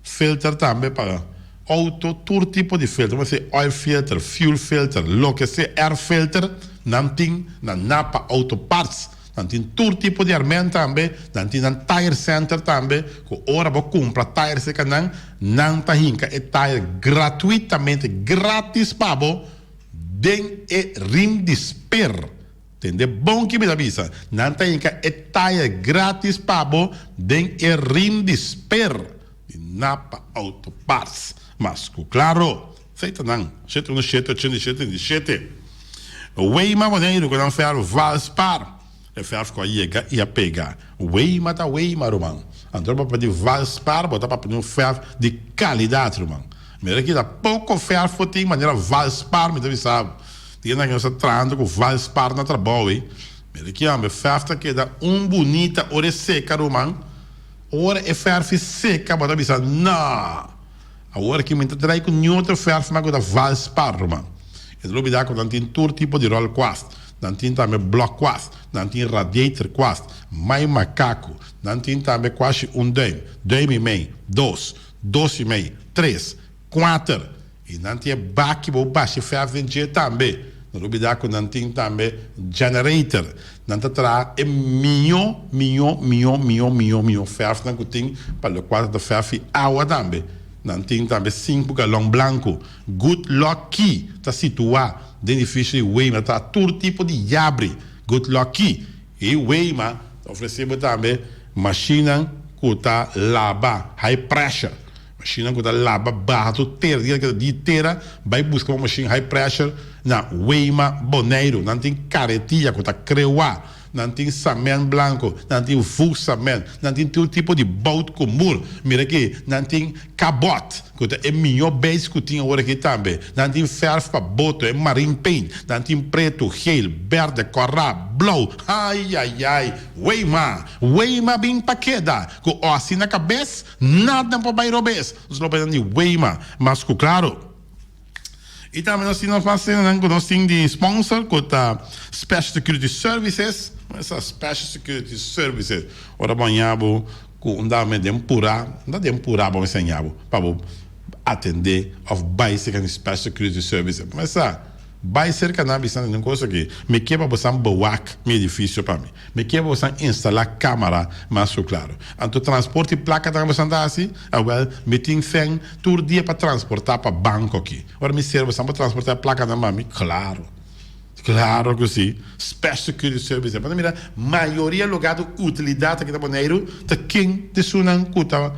Speaker 1: filter tambe pa auto, tur tipo di filter. Como si oil filter, fuel filter, loke sea, air filter, nan tin na Napa Auto Parts. Nan tin tur tipo di armen tambe, nan tin nan tire center tambe, ku ora bo kumpra tire serka nan, nan ta hinka e tire gratuitamente, gratis pa bo, den e rim di sper. Tende bon ki mi ta bisa, nan ta hinka e tire gratis pa bo den e rim di sper di Napa Auto Parts. Mas ku klaro, Esei ta nan, shete unu shete 87 37. Weima Boneiru ku nan fèrf Valspar. E fèrf ku a yega i a pega. Weima ta Weima, ruman. Anto bo papia di Valspar, bo ta papia di un fèrf di kalidat, ruman. Mira ki ta poko fèrf bo tin manera Valspar, mi ta bisa bo. Tin nan ku nos ta trahando ku Valspar na trabou ei. Mira ki homber, fèrf ta keda un bunita ora e seka, ruman. Ora e fèrf seka, bo ta bisa, No! Awor aki mi ta trai ku niun otro fèrf mas ku ta Valspar, ruman. E ta lubidá ku nan tin tur tipo di ròl kwast. Nan tin tambe blòk kwast. Nan tin radiator kwast, mai makaku. Nan tin tambe kwashi un dùim, dùim i mei, dos, dos i mei, tres, kuater. I nan tin e baki bo basha fèrf den dje tambe. No lubidá ku nan tin tambe generator. Nan ta traha e mihó, mihó, mihó, mihó, mihó, mihó fèrfnan ku tin, pa lokual ta fèrf i awa tambe. Nan tin tambe sinku galòn blanku. Good Luck Key ta situá den edifisio di Weima ta tur tipo di yabri. Good Luck Key i Weima ta ofresé bo tambe mashinnan ku ta laba high pressure. Mashinnan ku ta laba baha tur tera di keda di tera bai buska bo mashin high pressure na Weima Boneiru. Nan tin karetia ku ta krewá. Nan tin samen blanco, nan tin voegsamen, nan tin tur tipo di bout cu mur. Mira aki, nan tin kabot, cu ta e mijo beis cu tin awor aki tambe. Nan tin verf pa boto, e marine paint. Nan tin preto, geel, berde, cora, blauw. Ayayay! Weima! Weima bin pa keda! Cu osi na cabes, nada por bay robes. Nos lo bay nan di Weima, mas cu claro. I tambe nos tin nos mas tenanan ku nos tin di sponsor ku ta Special Security Services. Esa Special Security Services ora bo haña bo ku un dame den purá, no ta den purá bo mester haña bo pa bo atendé òf bai serka di Special Security Services. Bo mester bai serka nan bisa nan un kos aki, mi ke pa bo san bewak mi edifisio pa mi. Mi ke pa bosan instalá kámara mas ku klaru. Anto transporte i plaka tambe bosan ta hasi? Awèl, mi tin fen tur dia pa transportá pa banko aki. Ora mi ser bosan por transportá e plakanan pa mi? Klaru. Klaru ku si. Special Security Service. Bo ta mira mayoria lugá di utilidat aki na Boneiru ta ken ta esunnan ku ta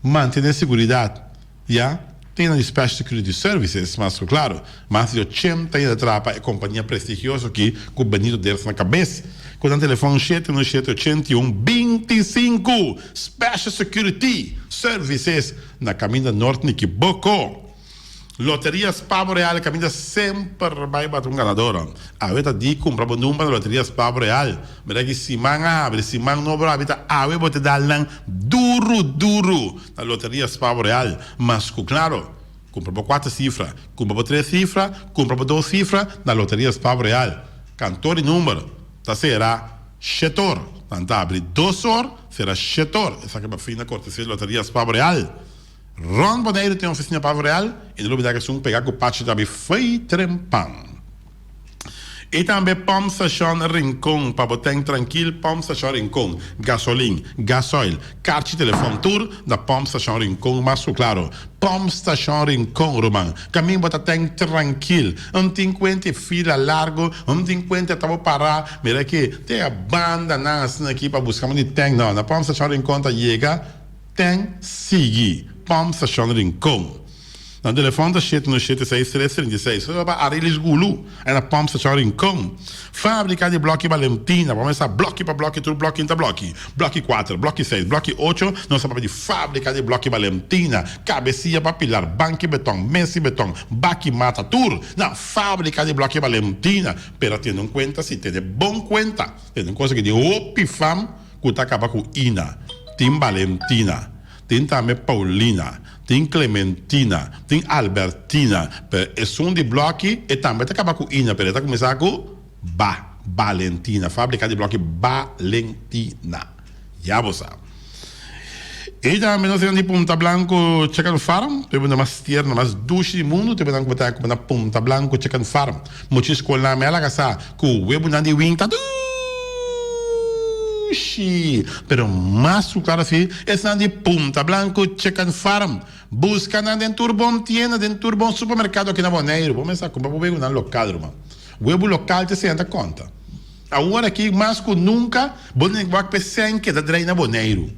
Speaker 1: mantené seguridat. Ya tin nan di Special Security Services, mas ku klaru, mas di ochenta aña ta traha pa e kompania prestigioso aki ku Benito Ders na kabes. Ku nan telefòn shete uno shete 81 25. Special Security Services na kaminda Nort Nikiboko. Loteria Spavo Real kaminda semper bai bati un ganador. Awe ta di kumpra bo number na Loteria Spavo Real. Mira ki siman a habri, siman nobo a habri ta awe bo te dal nan duru duru. Na Loteria Spavo Real, mas ku klaro, kumpra bo kuater sifra, kumpra bo tres sifra, kumpra bo dos sifra na Loteria Spavo Real. Kantor di number ta sera shetor. Nan ta abri dos or, sera shetor. Esaki pa fin na kortesia di Loteria Spavo Real. Rond Boneiru tin ofisina Pavo Real i no lubida ku esun pega ku Pachi ta abri fei trempan. I tambe Pump Station Rincon pa bo tank trankil Pump Station Rincon, gasolin, gasoil, karchi telefon tur na Pump Station Rincon mas ku klaro Pump Station Rincon ruman kamin bo ta tank trankil un tin kuenta e fila largo un tin kuenta ta bo para mira aki tin e bandanan asina aki pa buska man di tank no na Pump Station Rincon ta yega tank sigui Pump Station Rincon. Nan telefòn ta shete no shete seis tres 36. Esaki ta pa Arilis Gulu ei na Pump Station Rincon. Fábrika di blòki Valentina. Bo mester sa blòki pa blòki tur blòki ta blòki. Blòki kuater, blòki seis, blòki ocho nos ta papia di fábrika di blòki Valentina. Kabesia pa pilar, banki betòn, mesi betòn, baki mata tur na fábrika di blòki Valentina. Pero tene un kuenta si, tene bon kuenta. Tene un kosa ki di hopi fam ku ta kaba ku ina. Tin Valentina. Tin tambe Paulina, tin Clementina, tin Albertina, pero esun di bloki e tambe ta kaba ku ina, pero e ta kuminsá ku ba, Balentina, fábrika di bloki Balentina. Ya bo sa. I tambe nos tin di Punta Blanco Chicken Farm, te bunda mas tierno, mas dushi di mundu, te bunda ku bo ta kume na Punta Blanco Chicken Farm. Mucha skolnan mi a laga sa ku webunan di wing ta dushi, pero mas ku klaro si esnan di Punta Blanco Chicken Farm. Buska nan den tur bon tienda, den tur bon supermerkado aki na Boneiru. Bo mester a kumpra bo webunan lokal, ruman. Webu lokal ta esei ta konta. Awor aki mas ku nunka bo tin wak pa e sèn keda drei na Boneiru.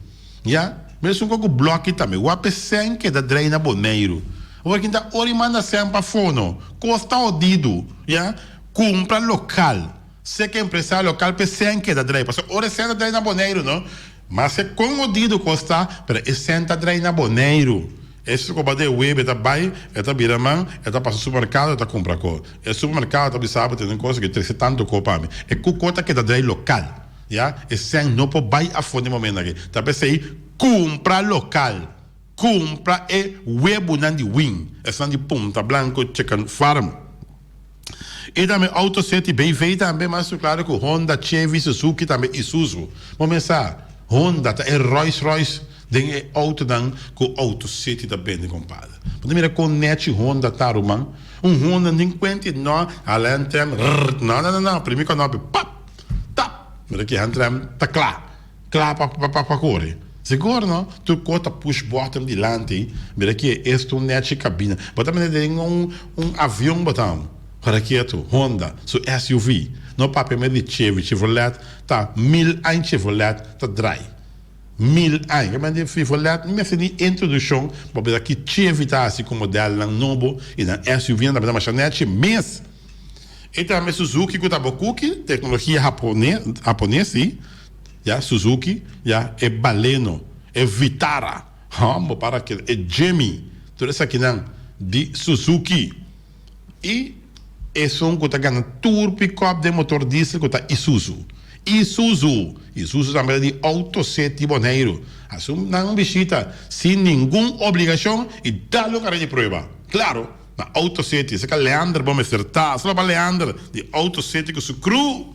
Speaker 1: Ya, mesun ku blòki tambe. Wak pa e sèn keda drei na Boneiru. Awor ki ta ora i manda sèn pa fono, kos ta hodidu. Ya, kumpra lokal. Seka empresario lokal pa e sèn keda drei. Pasobra ora e sèn ta drei na Boneiru no, maske kon hodidu kos ta, pero e sèn ta drei na Boneiru. E koba den web e ta bai, e ta bira man, e ta pasa supermerkado e ta kumpra ko. E supermerkado ta bisa bo tene un kos ke trese tantu ko pa mi. E ku ko ta keda drei lokal. Ya, e sèn no por bai afó den momento aki. Ta p'esei kumpra lokal. Kumpra e webunan di win, esnan di Punta Blanco Chicken Farm. I tambe Auto City BV tambe mas su klaro ku Honda, Chevy, Suzuki tambe Isuzu. Bo mes sa, Honda ta e Rolls Royce den e autonan ku Auto City ta bende kompadre. Bo ta mira kon nechi Honda ta ruman. Un Honda nin kuenti no hala entrem rrr no no no no primi konopi pap tap mira ki entrem ta kla kla pa pa pa kore. Sigur no, tur kos ta push button dilanti, mira ki e esta un nechi kabina. Bo ta mira den un un avion bo ta ora ketu, Honda su SUV. No papia mer di Chevy, Chevrolet ta mil añ Chevrolet ta drai. Mil añ. Ke men di Chevrolet no mester ni introduccion bo bisa ki Chevy ta hasi ku modelnan nobo y nan SUV nan ta bira masha nechi mes. E tambe Suzuki ku ta bo kuki, teknologia hapone hapones si. Ya Suzuki, ya e Baleno, e Vitara, hom bo para keda, e Jimmy, tur esakinan di Suzuki. I esun ku ta gana tur pikòp den motor diesel ku ta Isuzu. Isuzu! Isuzu tambe ta di Auto City Boneiru. Hasi un nan un bishita sin ningun obligashon i dal un kara di prueba. Klaro, na Auto City. Esaki Leander bo mester ta. Solo pa Leander di Auto City ku su crew.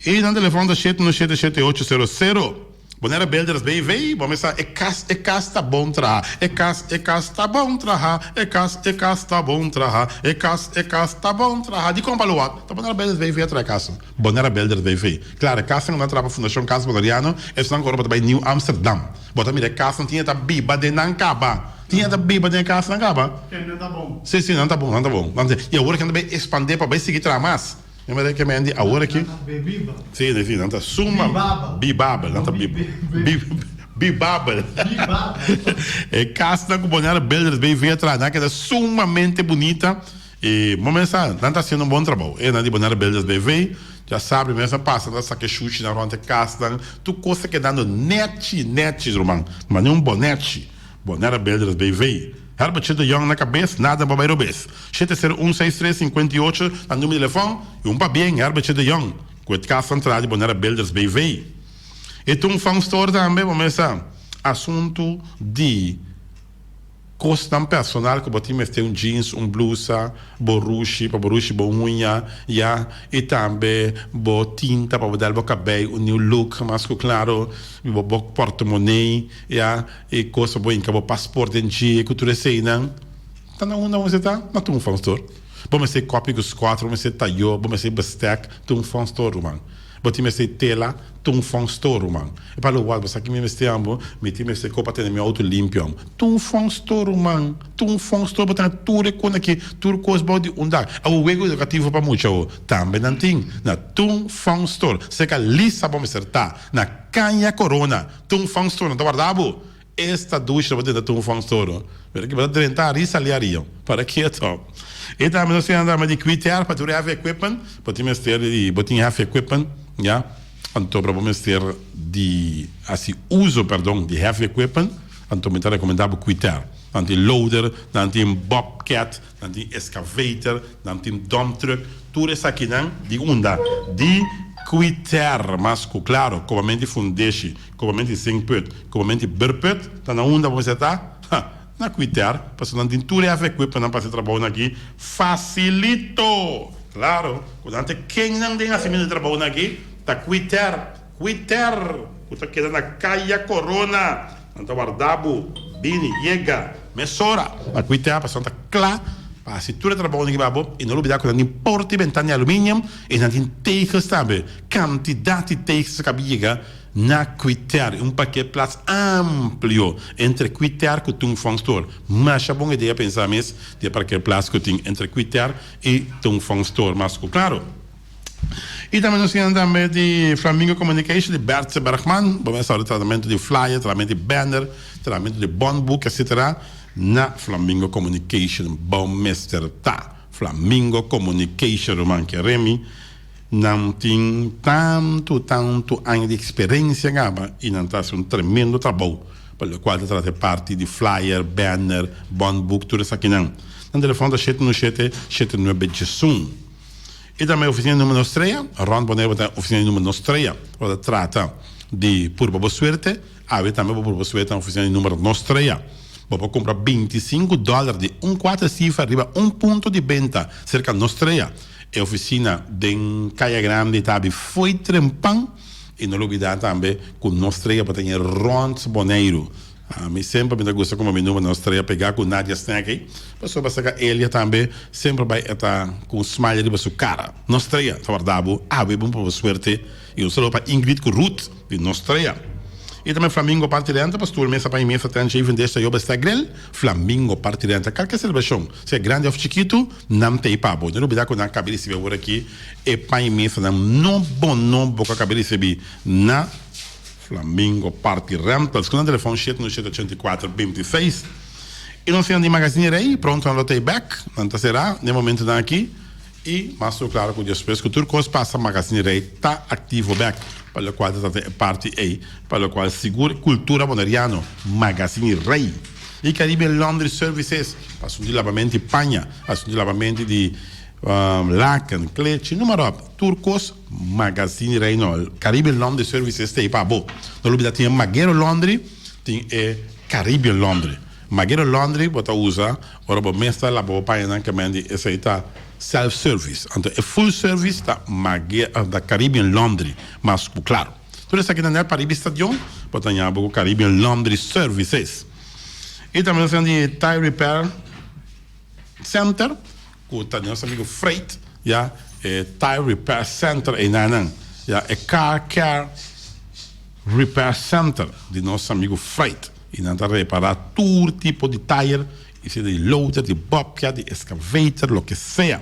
Speaker 1: E nan telefon ta shete no shete shete ocho sero sero. Bonera Builders BV, bo mester sa e kas e kas ta bon traha e kas e kas ta bon traha e kas e kas ta bon traha e kas e kas ta bon traha. Dikon pa lo wak? Ta Bonera Builders BV a traha e kas. Bonera Builders BV. Klaro e kasnan ku nan traha pa Fundashon Kas Boneriano esnan ku ora bo ta bai Nieuw Amsterdam bo ta mira e kasnan tin e ta biba den nan kaba. Tin e ta biba den e kasnan kaba.
Speaker 2: Nan ta bon.
Speaker 1: Si si nan ta bon nan ta bon. I awor ke nan ta bai ekspandé pa bai sigui traha mas. Mi mira ke men di awor aki. Sí, sí, nan ta suma bibabel, nan ta bibabel. E kasnan ku Bonaire Builders BV a traha, nan keda sumamente bunita i bo mester sa, nan ta hasiendo un bon trabou. E nan di Bonaire Builders BV, ya sabi, mi mester pasa nan ta saka e shushi nan rònt e kasnan, tur kos ta kedando nèchi, nèchi, ruman, mane un bonèchi. Bonaire Builders BV. Herbert Chito Young na kabes, nada pa bai robes. Shete sero un seis tres sinkuenta i ocho ta numero di telefòn i un pabien Herbert Chito Young ku e kas ta entrá di Bonaire Builders BV. E ta un fun store tambe bo mester asuntu di kosnan personal ku bo tin mester un jeans, un blusa, bo rushi pa bo rushi bo huña ya i tambe bo tinta pa bo dal bo kabei un new look mas ku klaro bo bo portemonee ya. E cosa bo hinca bo paspoort den dje cu tur eseynan ta na unda bo mester ta? Na Toon Fun Store. Bo mester copy cu squat, bo mester tayo, bo mester bestek, Toon Fun Store ruman. Bo tin mester tela, Toon Fun Store ruman. E pa lo wak bo sa ki mi mester ambo, mi tin mester co pa tene mi auto limpio ambo. Toon Fun Store ruman, Toon Fun Store bo ta tur e cona aki, tur cos bao di un dak. Awo wego educativo pa mucha awo tambe nan tin na Toon Fun Store. Cerca Lisa bo mester ta na Caña Corona. Tun fan storo ta warda bo. Esta dushi ta drenta tun fan storo. Pero ki bo ta drenta ari sali ari yo. Para keto. E tambe nos tin andama di kwiter pa tur heavy equipment. Bo tin mester di bo tin heavy equipment ya. Anto ora bo mester di hasi uso perdon di heavy equipment anto mi ta recomenda bo kwiter. Nan tin loader, nan tin bobcat, Nan tin excavator, nan tin dump truck, tur esakinan di unda? Di Kwiter, mas ku klaro, kobamenti fundeshi, kobamenti zinkput, kobamenti berput, ta na unda bo mester ta? Ha, na Kwiter, pasobra nan tin tur e heavy equipmentnan pa hasi trabounan aki fasilito! Klaro, ku nan ta kennan den hasimentu di trabounan aki ta Kwiter, Kwiter, ku ta keda na Kaya Corona. Nan ta warda bo bini, yega, mesora. Pa kui te a pasobra nan ta kla pa hasi tur e trabounan ki ba bo i no lubida ku nan tin porta i bentana di aluminium i nan tin tegels tambe. Kantidat di tegels ta kabi yega na Kuiter, un parkeerplaats amplio entre Kuiter ku Toenvangstore. Masha bon idea pensa mes di e parkeerplaats ku tin entre Kuiter i Toenvangstore. Mas ku klaro. I tambe nos tin tambe di Flamingo Communication di Bertse Bergman. Bo mester hòrda tratamentu di flyer, tratamentu di banner, tratamentu di bondboek etcetera na Flamingo Communication. Bo mester ta Flamingo Communication ruman Keremi. Nan tin tantu tantu aña di eksperensia kaba i nan ta hasi un tremendo trabou pa lokual ta trata e parti di flyer, banner, bondboek tur esakinan. Nan telefòn ta shete no shete, shete nuebe djesun. I tambe oficina di numero strea, rond Bonaire bo ta oficina di numero strea, ora ta trata di purba bo suerte, awe tambe bo purba bo suerte na oficina di numero no strea. Bo por cumpra 25 dollar di un cuater cifra riba un punto di benta cerca no strea. E oficina den Caya Grande ta abi fo'i trempan i no lubida tambe cu no strea bo ta ñe rond Boneiru. Ami semper mi ta gusta kuma mi number nos trea pegá ku Nadia Snack ei, pasobra saka Elia tambe semper bai e ta ku un smile riba su kara. Nos trea ta warda bo awe bon pa bo suerte i un saludo pa Ingrid ku Ruth di nos trea. I tambe Flamingo Party Rental pa stoel, mesa, paña mesa, tent, even desta yoba esta grill. Flamingo Party Rental kalke selebrashon, sea grandi of chikitu, nan ta ei pa bo. No lubida ku nan kabi risibi awor aki e paña mesanan nobo nobo ku a kabi risibi na Flamingo Party Rentals. Ku nan telefòn shete no shete ochenta i kuater binti i seis. I nos siña di Magazine Rey, pronto nan lo ta ei bèk. Nan ta será den momentunan aki. I mas tur klaro ku despues ku tur kos pasa Magazine Rey ta aktivo bèk, pa lokual ta trata e parti ei, pa lokual sigur kultura boneriano, Magazine Rey i Caribbean Laundry Services pa asuntu di labamento di paña, asuntu di labamento di laken, klechi, numa ròp, tur kos Magazine Rey no, Caribbean Laundry Services ta ei pa bo. No lubida tin e Magero Laundry, tin e Caribbean Laundry. Magero Laundry bo ta usa ora bo mes ta laba bo pañanan ke men di esei ta self service. Anto e full service ta ta Caribbean Laundry mas ku klaro. Tur esaki ta nèt pariba e stadion bo ta ña bo ku Caribbean Laundry Services. I tambe nos tin di Tire Repair Center ku ta di nos amigo Freight ya e Tire Repair Center einanan ya e Car Care Repair Center di nos amigo Freight y nan ta repara tur tipo di tire y sea di loader, di bobcat, di excavator, loke sea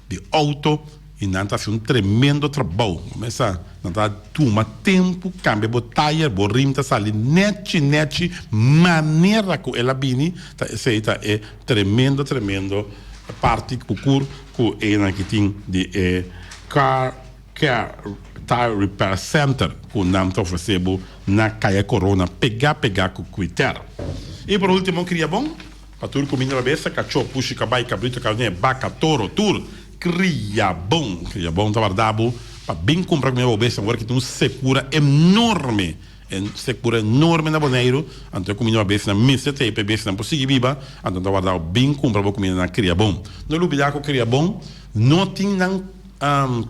Speaker 1: di auto y nan ta haci un tremendo trabou. Bo mester sa nan ta tuma tempo cambia bo tire, bo rim ta sali nechi nechi manera cu el a bini ta esey ta e tremendo tremendo parti cu cur cu eynan ki tin di e car Care Tire Repair Center ku nan ta ofresé bo na Kaya Corona pegá pegá ku Quiter. I por último kria bon pa tur kuminda pa besta, kachó, pushi, kabai, kabrito, karné, baka, toro, tur kria bon. Kria bon ta warda bo pa bin kumpra kuminda pa bo besta awor ki tin un sekura enorme, e sekura enorme na Boneiru, anto e kuminda pa bestanan mester ta ei pa e bestanan por sigui biba, anto nan ta warda bo bin kumpra bo kuminda na Kria Bon. No lubida ku Kria Bon no tin nan.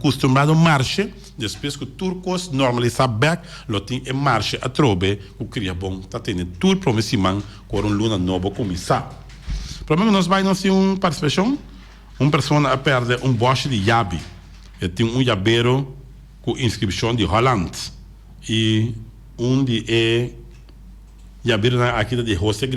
Speaker 1: Custumbrado marshe, despues cu tur cos normalisa bek, lo tin e marshe atrobe cu Cria Bon ta tene tur prome siman cu ora un luna nobo cuminsa. Prome cu nos bay nos tin un participacion, un persona a perde un boshi di yabi, e tin un yabero cu inscripcion di Holland y un di e yaberonan aki ta di Jose.